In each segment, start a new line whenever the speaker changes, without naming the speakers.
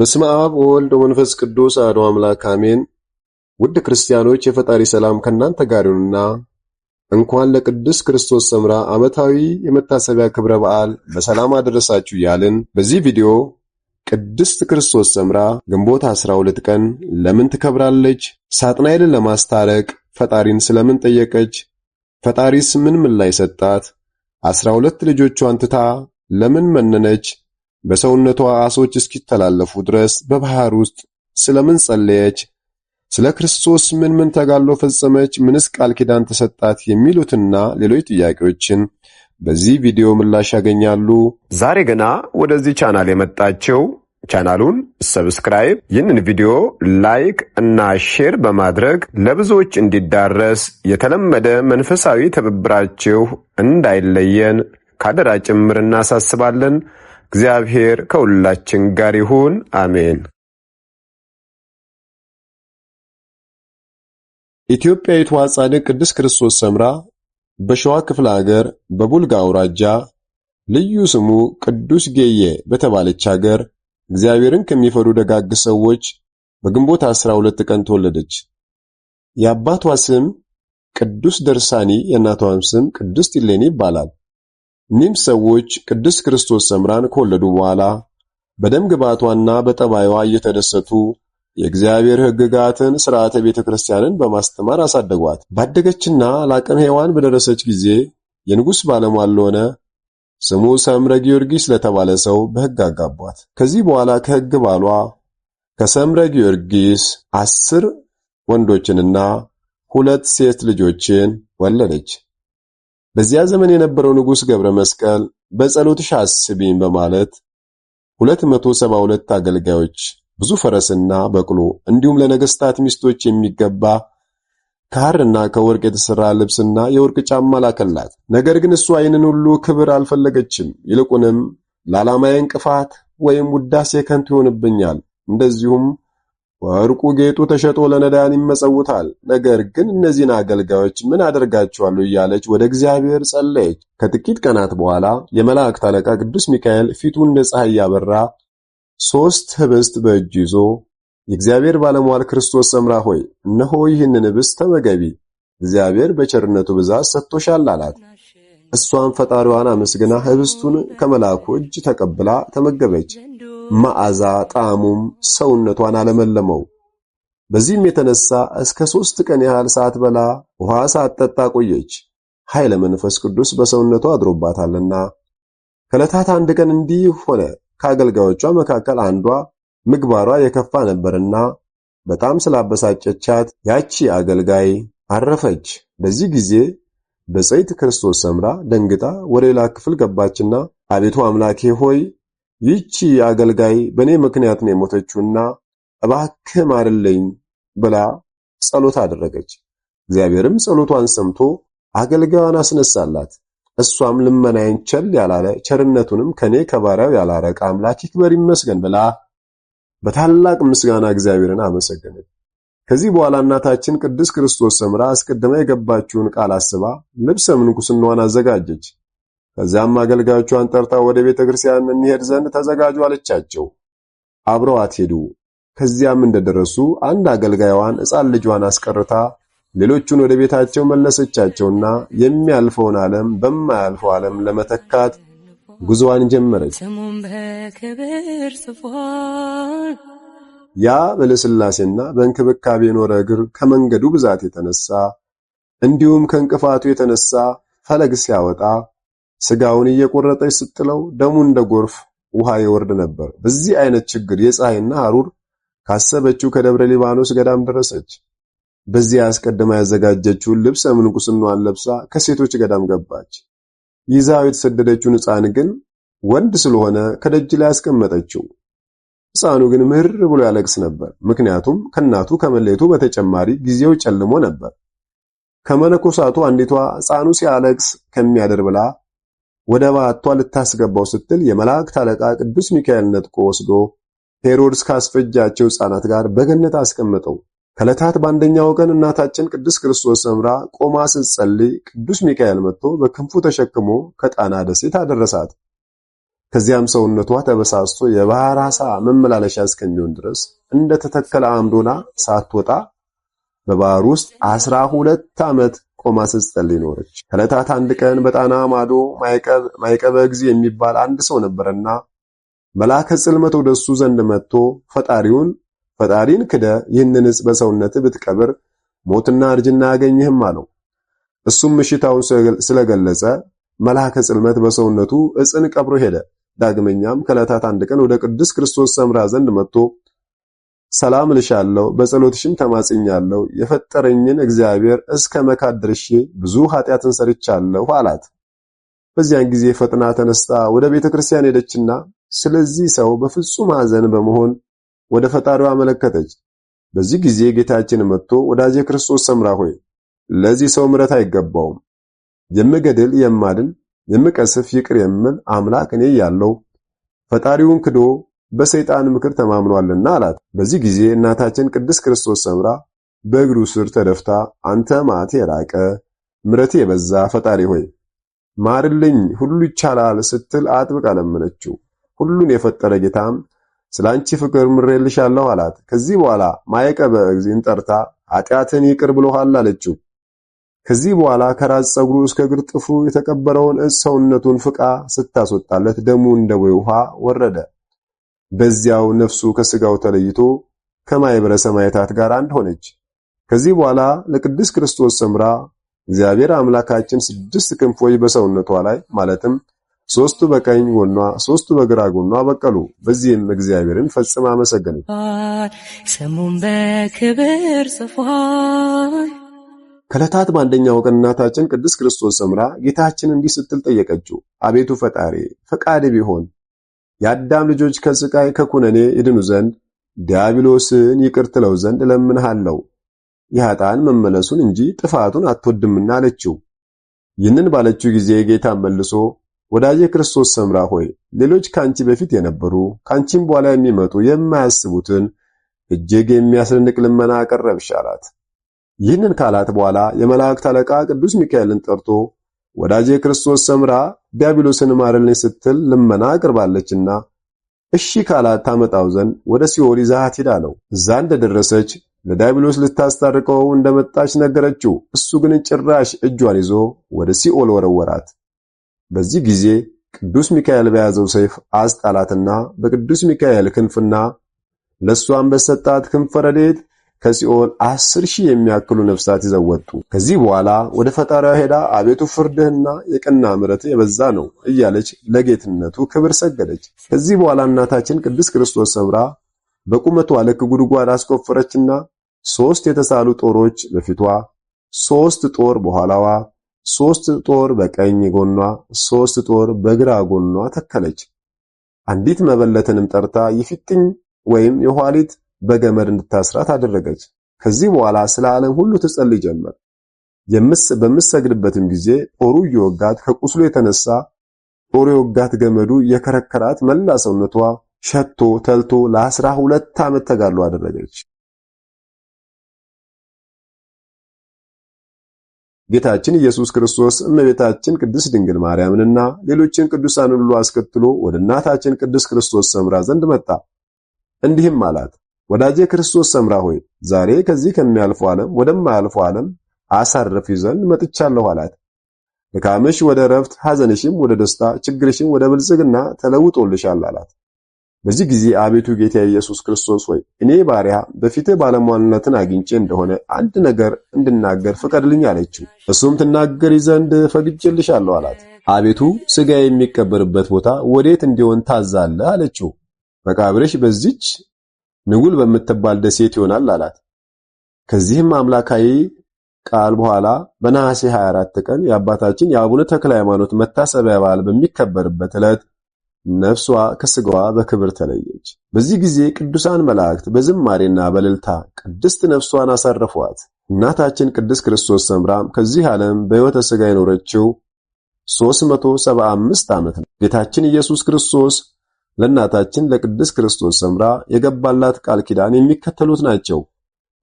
በስመ አብ ወወልድ ወመንፈስ ቅዱስ አሐዱ አምላክ አሜን። ውድ ክርስቲያኖች፣ የፈጣሪ ሰላም ከእናንተ ጋር ይሁንና እንኳን ለቅዱስ ክርስቶስ ሰምራ ዓመታዊ የመታሰቢያ ክብረ በዓል በሰላም አደረሳችሁ እያልን በዚህ ቪዲዮ ቅድስት ክርስቶስ ሰምራ ግንቦት 12 ቀን ለምን ትከብራለች? ሳጥናኤልን ለማስታረቅ ፈጣሪን ስለምን ጠየቀች? ፈጣሪስ ምን ምላሽ ሰጣት? 12 ልጆቿን ትታ ለምን መነነች? በሰውነቷ ዓሦች እስኪተላለፉ ድረስ በባህር ውስጥ ስለምን ጸለየች? ስለ ክርስቶስ ምን ምን ተጋድሎ ፈጸመች? ምንስ ቃል ኪዳን ተሰጣት? የሚሉትና ሌሎች ጥያቄዎችን በዚህ ቪዲዮ ምላሽ ያገኛሉ። ዛሬ ገና ወደዚህ ቻናል የመጣችሁ ቻናሉን subscribe፣ ይህንን ቪዲዮ like እና share በማድረግ ለብዙዎች እንዲዳረስ የተለመደ መንፈሳዊ ትብብራችሁ እንዳይለየን ካደራ ጭምር እናሳስባለን። እግዚአብሔር ከሁላችን ጋር ይሁን። አሜን። ኢትዮጵያዊቷ ጻድቅ ቅድስት ክርስቶስ ሰምራ በሸዋ ክፍለ ሀገር በቡልጋ አውራጃ ልዩ ስሙ ቅዱስ ጌዬ በተባለች ሀገር እግዚአብሔርን ከሚፈሩ ደጋግ ሰዎች በግንቦት 12 ቀን ተወለደች። የአባቷ ስም ቅዱስ ደርሳኒ፣ የእናቷም ስም ቅድስት ኢሌኒ ይባላል። እኒህም ሰዎች ቅድስት ክርስቶስ ሰምራን ከወለዱ በኋላ በደም ግባቷና በጠባይዋ እየተደሰቱ የእግዚአብሔር ሕግጋትን ሥርዓተ ቤተ ክርስቲያንን በማስተማር አሳደጓት። ባደገችና ለአቅመ ሔዋን በደረሰች ጊዜ የንጉሥ ባለሟል ለሆነ ስሙ ሰምረ ጊዮርጊስ ለተባለ ሰው በሕግ አጋቧት። ከዚህ በኋላ ከሕግ ባሏ ከሰምረ ጊዮርጊስ 10 ወንዶችንና 2 ሴት ልጆችን ወለደች። በዚያ ዘመን የነበረው ንጉሥ ገብረ መስቀል በጸሎትሽ አስቢኝ በማለት 272 አገልጋዮች፣ ብዙ ፈረስና በቅሎ፣ እንዲሁም ለነገስታት ሚስቶች የሚገባ ከሐርና ከወርቅ የተሰራ ልብስና የወርቅ ጫማ ላከላት። ነገር ግን እሷ ይህንን ሁሉ ክብር አልፈለገችም። ይልቁንም ለዓላማዬ እንቅፋት ወይም ውዳሴ ከንቱ ይሆንብኛል፣ እንደዚሁም ወርቁ ጌጡ ተሸጦ ለነዳያን ይመጸውታል። ነገር ግን እነዚህን አገልጋዮች ምን አደርጋቸዋለሁ እያለች ወደ እግዚአብሔር ጸለየች። ከጥቂት ቀናት በኋላ የመላእክት አለቃ ቅዱስ ሚካኤል ፊቱ እንደ ፀሐይ ያበራ 3 ህብስት በእጁ ይዞ የእግዚአብሔር ባለሟል ክርስቶስ ሰምራ ሆይ፣ እነሆ ይህንን ህብስት ተመገቢ፣ እግዚአብሔር በቸርነቱ ብዛት ሰጥቶሻል አላት። እሷም ፈጣሪዋን አመስግና ህብስቱን ከመልአኩ እጅ ተቀብላ ተመገበች። መዓዛ ጣዕሙም ሰውነቷን አለመለመው። በዚህም የተነሳ እስከ 3 ቀን ያህል ሳትበላ ውሃ ሳትጠጣ ቆየች። ኃይለ መንፈስ ቅዱስ በሰውነቷ አድሮባታልና። ከዕለታት አንድ ቀን እንዲህ ሆነ። ከአገልጋዮቿ መካከል አንዷ ምግባሯ የከፋ ነበርና በጣም ስላበሳጨቻት ያቺ አገልጋይ አረፈች። በዚህ ጊዜ ብፅዕት ክርስቶስ ሰምራ ደንግጣ ወደ ሌላ ክፍል ገባችና አቤቱ አምላኬ ሆይ፣ ይህቺ አገልጋይ በእኔ ምክንያት ነው የሞተችውና እባክህ ማርልኝ ብላ ጸሎት አደረገች። እግዚአብሔርም ጸሎቷን ሰምቶ አገልጋዩን አስነሳላት። እሷም ልመናዬን ቸል ያላለ፣ ቸርነቱንም ከኔ ከባሪያው ያላረቀ አምላክ ይክበር ይመስገን ብላ በታላቅ ምስጋና እግዚአብሔርን አመሰገነች። ከዚህ በኋላ እናታችን ቅድስት ክርስቶስ ሰምራ አስቀድማ የገባችውን ቃል አስባ ልብሰ ምንኩስናዋን አዘጋጀች። ከዚያም አገልጋዮቿን ጠርታ ወደ ቤተ ክርስቲያን እንሄድ ዘንድ ተዘጋጁ አለቻቸው። አብረዋት ሄዱ። ከዚያም እንደደረሱ አንድ አገልጋይዋን ሕፃን ልጇን አስቀርታ ሌሎቹን ወደ ቤታቸው መለሰቻቸውና የሚያልፈውን ዓለም በማያልፈው ዓለም ለመተካት ጉዞዋን ጀመረች።
ስሙን በክብር ጽፏል።
ያ በልስላሴና በእንክብካቤ የኖረ እግር ከመንገዱ ብዛት የተነሳ እንዲሁም ከእንቅፋቱ የተነሳ ፈለግ ሲያወጣ ስጋውን እየቆረጠች ስትጥለው ደሙ እንደ ጎርፍ ውሃ ይወርድ ነበር። በዚህ አይነት ችግር የፀሐይና ሐሩር ካሰበችው ከደብረ ሊባኖስ ገዳም ደረሰች። በዚያ አስቀድማ ያዘጋጀችውን ልብሰ ምንኩስናዋን ለብሳ ከሴቶች ገዳም ገባች። ይዛው የተሰደደችውን ሕፃን ግን ወንድ ስለሆነ ከደጅ ላይ አስቀመጠችው። ሕፃኑ ግን ምር ብሎ ያለቅስ ነበር። ምክንያቱም ከእናቱ ከመለየቱ በተጨማሪ ጊዜው ጨልሞ ነበር። ከመነኮሳቱ አንዲቷ ሕፃኑ ሲያለቅስ ከሚያድር ብላ ወደ ባቷ ልታስገባው ስትል የመላእክት አለቃ ቅዱስ ሚካኤል ነጥቆ ወስዶ ሄሮድስ ካስፈጃቸው ሕፃናት ጋር በገነት አስቀመጠው። ከዕለታት በአንደኛው ቀን እናታችን ቅድስት ክርስቶስ ሰምራ ቆማ ስትጸልይ ቅዱስ ሚካኤል መጥቶ በክንፉ ተሸክሞ ከጣና ደሴት አደረሳት። ከዚያም ሰውነቷ ተበሳስቶ የባህር ዓሣ መመላለሻ እስከሚሆን ድረስ እንደተተከለ አምዶና ሳትወጣ በባህር ውስጥ 12 ዓመት ቆማ ስትጸልይ ኖረች። ከዕለታት አንድ ቀን በጣና ማዶ ማይቀበ እግዚእ የሚባል አንድ ሰው ነበረና መልአከ ጽልመት ወደሱ ዘንድ መጥቶ ፈጣሪን ክደ ይህንን ዕፅ በሰውነት ብትቀብር ሞትና እርጅና አያገኝህም አለው። እሱም እሽታውን ስለገለጸ መልአከ ጽልመት በሰውነቱ ዕፅን ቀብሮ ሄደ። ዳግመኛም ከዕለታት አንድ ቀን ወደ ቅዱስ ክርስቶስ ሰምራ ዘንድ መጥቶ ሰላም እልሻለሁ፣ በጸሎትሽም ተማጽኛለሁ፣ የፈጠረኝን እግዚአብሔር እስከ መካድ ድርሼ ብዙ ኃጢአትን ሰርቻለሁ አላት። በዚያን ጊዜ ፈጥና ተነስታ ወደ ቤተክርስቲያን ሄደችና ስለዚህ ሰው በፍጹም ሐዘን በመሆን ወደ ፈጣሪዋ አመለከተች። በዚህ ጊዜ ጌታችን መጥቶ ወዳጄ ክርስቶስ ሰምራ ሆይ ለዚህ ሰው ምሕረት አይገባውም፣ የምገድል የማድን የምቀስፍ ይቅር የምል አምላክ እኔ ያለው ፈጣሪውን ክዶ በሰይጣን ምክር ተማምኗልና አላት። በዚህ ጊዜ እናታችን ቅድስት ክርስቶስ ሰምራ በእግሩ ስር ተደፍታ አንተ መዓትህ የራቀ ምሕረትህ የበዛ ፈጣሪ ሆይ ማርልኝ፣ ሁሉ ይቻላል ስትል አጥብቃ ለመነችው። ሁሉን የፈጠረ ጌታም ስላንቺ ፍቅር ምሬልሻለሁ አላት። ከዚህ በኋላ ማዕቀበ እግዚእን ጠርታ ኃጢአትን ይቅር ብሎሃል አለችው። ከዚህ በኋላ ከራስ ፀጉሩ እስከ እግር ጥፍሩ የተቀበረውን ዕፅ ሰውነቱን ፍቃ ስታስወጣለት ደሙ እንደ ቦይ ውሃ ወረደ። በዚያው ነፍሱ ከስጋው ተለይቶ ከማኅበረ ሰማዕታት ጋር አንድ ሆነች። ከዚህ በኋላ ለቅድስት ክርስቶስ ሰምራ እግዚአብሔር አምላካችን 6 ክንፎች በሰውነቷ ላይ ማለትም 3ቱ በቀኝ ጎኗ 3ቱ በግራ ጎኗ በቀሉ። በዚህም እግዚአብሔርን ፈጽማ አመሰገነች።
ስሙን በክብር ጽፏል።
ከዕለታት በአንደኛው ቀን እናታችን ቅድስት ክርስቶስ ሰምራ ጌታችን እንዲህ ስትል ጠየቀችው። አቤቱ ፈጣሪ ፈቃድ ቢሆን የአዳም ልጆች ከስቃይ ከኩነኔ ይድኑ ዘንድ ዲያብሎስን ይቅር ትለው ዘንድ እለምንሃለሁ፣ የኃጥአን መመለሱን እንጂ ጥፋቱን አትወድምና አለችው። ይህንን ባለችው ጊዜ ጌታ መልሶ ወዳጄ ክርስቶስ ሰምራ ሆይ ሌሎች ካንቺ በፊት የነበሩ ካንቺም በኋላ የሚመጡ የማያስቡትን እጅግ የሚያስደንቅ ልመና አቀረብሽ አላት። ይህንን ካላት በኋላ የመላእክት አለቃ ቅዱስ ሚካኤልን ጠርቶ ወዳጄ ክርስቶስ ሰምራ ዲያብሎስን ማርልኝ ስትል ልመና አቅርባለችና እሺ ካላት ታመጣው ዘንድ ወደ ሲኦል ይዛት ሂድ አለው። እዛ እንደደረሰች ለዲያብሎስ ልታስታርቀው እንደመጣች ነገረችው። እሱ ግን ጭራሽ እጇን ይዞ ወደ ሲኦል ወረወራት። በዚህ ጊዜ ቅዱስ ሚካኤል በያዘው ሰይፍ አስጣላትና በቅዱስ ሚካኤል ክንፍና ለሷም በሰጣት ክንፈ ረድኤት ከሲኦል 10,000 የሚያክሉ ነፍሳት ይዘው ወጡ። ከዚህ በኋላ ወደ ፈጣሪዋ ሄዳ አቤቱ ፍርድህና የቀና ምሕረትህ የበዛ ነው እያለች ለጌትነቱ ክብር ሰገደች። ከዚህ በኋላ እናታችን ቅድስት ክርስቶስ ሰምራ በቁመቷ ልክ ጉድጓድ አስቆፈረችና 3 የተሳሉ ጦሮች በፊቷ፣ 3 ጦር በኋላዋ፣ 3 ጦር በቀኝ ጎኗ፣ 3 ጦር በግራ ጎኗ ተከለች። አንዲት መበለትንም ጠርታ የፊትኝ ወይም የኋሊት በገመድ እንድታስራት አደረገች። ከዚህ በኋላ ስለ ዓለም ሁሉ ትጸልይ ጀመር። በምሰግድበትም ጊዜ ጦሩ እየወጋት ከቁስሉ የተነሳ ጦሩ የወጋት ገመዱ የከረከራት መላ ሰውነቷ ሸቶ ተልቶ ለ12 ዓመት ተጋድሎ አደረገች። ጌታችን ኢየሱስ ክርስቶስ እመቤታችን ቅድስት ድንግል ማርያምንና ሌሎችን ቅዱሳን ሁሉ አስከትሎ ወደ እናታችን ቅድስት ክርስቶስ ሰምራ ዘንድ መጣ። እንዲህም አላት፣ ወዳጄ ክርስቶስ ሰምራ ሆይ ዛሬ ከዚህ ከሚያልፈው ዓለም ወደማያልፈው ዓለም አሳርፊ ዘንድ መጥቻለሁ አላት። ድካምሽ ወደ ረፍት፣ ሐዘንሽም ወደ ደስታ፣ ችግርሽም ወደ ብልጽግና ተለውጦልሻል አላት። በዚህ ጊዜ አቤቱ ጌታ ኢየሱስ ክርስቶስ ሆይ እኔ ባሪያ በፊትህ ባለሟልነትን አግኝቼ እንደሆነ አንድ ነገር እንድናገር ፍቀድልኝ አለችው። እሱም ትናገሪ ዘንድ ፈቅጄልሻለሁ አላት። አቤቱ ሥጋ የሚቀበርበት ቦታ ወዴት እንዲሆን ታዛለህ አለችው። መቃብርሽ በዚች ንጉል በምትባል ደሴት ይሆናል አላት። ከዚህም አምላካዊ ቃል በኋላ በነሐሴ 24 ቀን የአባታችን የአቡነ ተክለ ሃይማኖት መታሰቢያ በዓል በሚከበርበት ዕለት ነፍሷ ከስጋዋ በክብር ተለየች። በዚህ ጊዜ ቅዱሳን መላእክት በዝማሬና በእልልታ ቅድስት ነፍሷን አሳረፏት። እናታችን ቅድስት ክርስቶስ ሰምራም ከዚህ ዓለም በሕይወተ ሥጋ የኖረችው 375 ዓመት ነው። ጌታችን ኢየሱስ ክርስቶስ ለእናታችን ለቅድስት ክርስቶስ ሰምራ የገባላት ቃል ኪዳን የሚከተሉት ናቸው።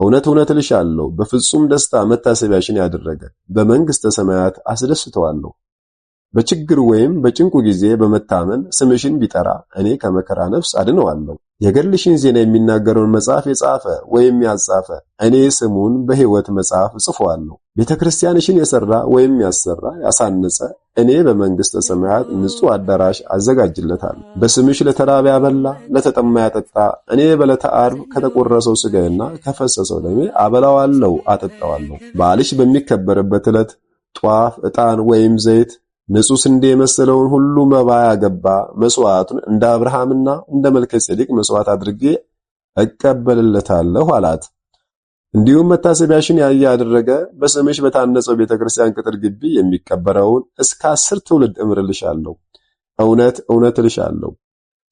እውነት እውነት እልሻለሁ በፍጹም ደስታ መታሰቢያሽን ያደረገ በመንግሥተ ሰማያት አስደስተዋለሁ። በችግር ወይም በጭንቁ ጊዜ በመታመን ስምሽን ቢጠራ እኔ ከመከራ ነፍስ አድነዋለሁ። የገድልሽን ዜና የሚናገረውን መጽሐፍ የጻፈ ወይም ያጻፈ እኔ ስሙን በሕይወት መጽሐፍ እጽፈዋለሁ። ቤተ ክርስቲያንሽን የሠራ ወይም ያሰራ ያሳነጸ እኔ በመንግሥተ ሰማያት ንጹሕ አዳራሽ አዘጋጅለታለሁ። በስምሽ ለተራበ ያበላ ለተጠማ ያጠጣ እኔ በዕለተ ዓርብ ከተቆረሰው ሥጋዬና ከፈሰሰው ደሜ አበላዋለሁ አጠጣዋለሁ። በዓልሽ በሚከበርበት ዕለት ጧፍ፣ ዕጣን ወይም ዘይት ንጹሕ ስንዴ የመሰለውን ሁሉ መባ ያገባ መሥዋዕቱን እንደ አብርሃምና እንደ መልከ ጼዴቅ መሥዋዕት አድርጌ እቀበልለታለሁ አላት። እንዲሁም መታሰቢያሽን ያደረገ በስምሽ በታነጸው ቤተክርስቲያን ቅጥር ግቢ የሚቀበረውን እስከ 10 ትውልድ እምርልሻለሁ። እውነት እውነት እልሻለሁ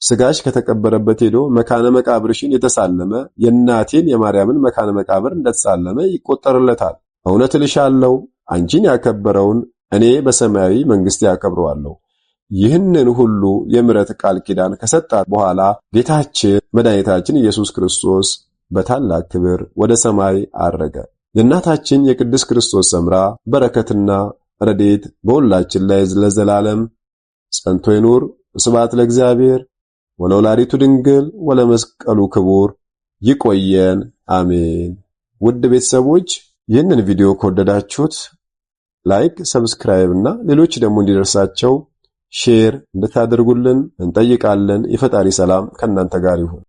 ሥጋሽ ከተቀበረበት ሄዶ መካነ መቃብርሽን የተሳለመ የእናቴን የማርያምን መካነ መቃብር እንደተሳለመ ይቆጠርለታል። እውነት እልሻለሁ አንቺን ያከበረውን እኔ በሰማያዊ መንግሥቴ ያከብረዋለሁ። ይህንን ሁሉ የምሕረት ቃል ኪዳን ከሰጣት በኋላ ጌታችን መድኃኒታችን ኢየሱስ ክርስቶስ በታላቅ ክብር ወደ ሰማይ አረገ። የእናታችን የቅድስት ክርስቶስ ሰምራ በረከትና ረድኤት በሁላችን ላይ ለዘላለም ጸንቶ ይኑር። ስብሐት ለእግዚአብሔር ወለወላዲቱ ድንግል ወለመስቀሉ ክቡር። ይቆየን። አሜን። ውድ ቤተሰቦች ይህንን ቪዲዮ ከወደዳችሁት like፣ subscribe እና ሌሎች ደግሞ እንዲደርሳቸው share እንድታደርጉልን እንጠይቃለን። የፈጣሪ ሰላም ከእናንተ ጋር ይሁን።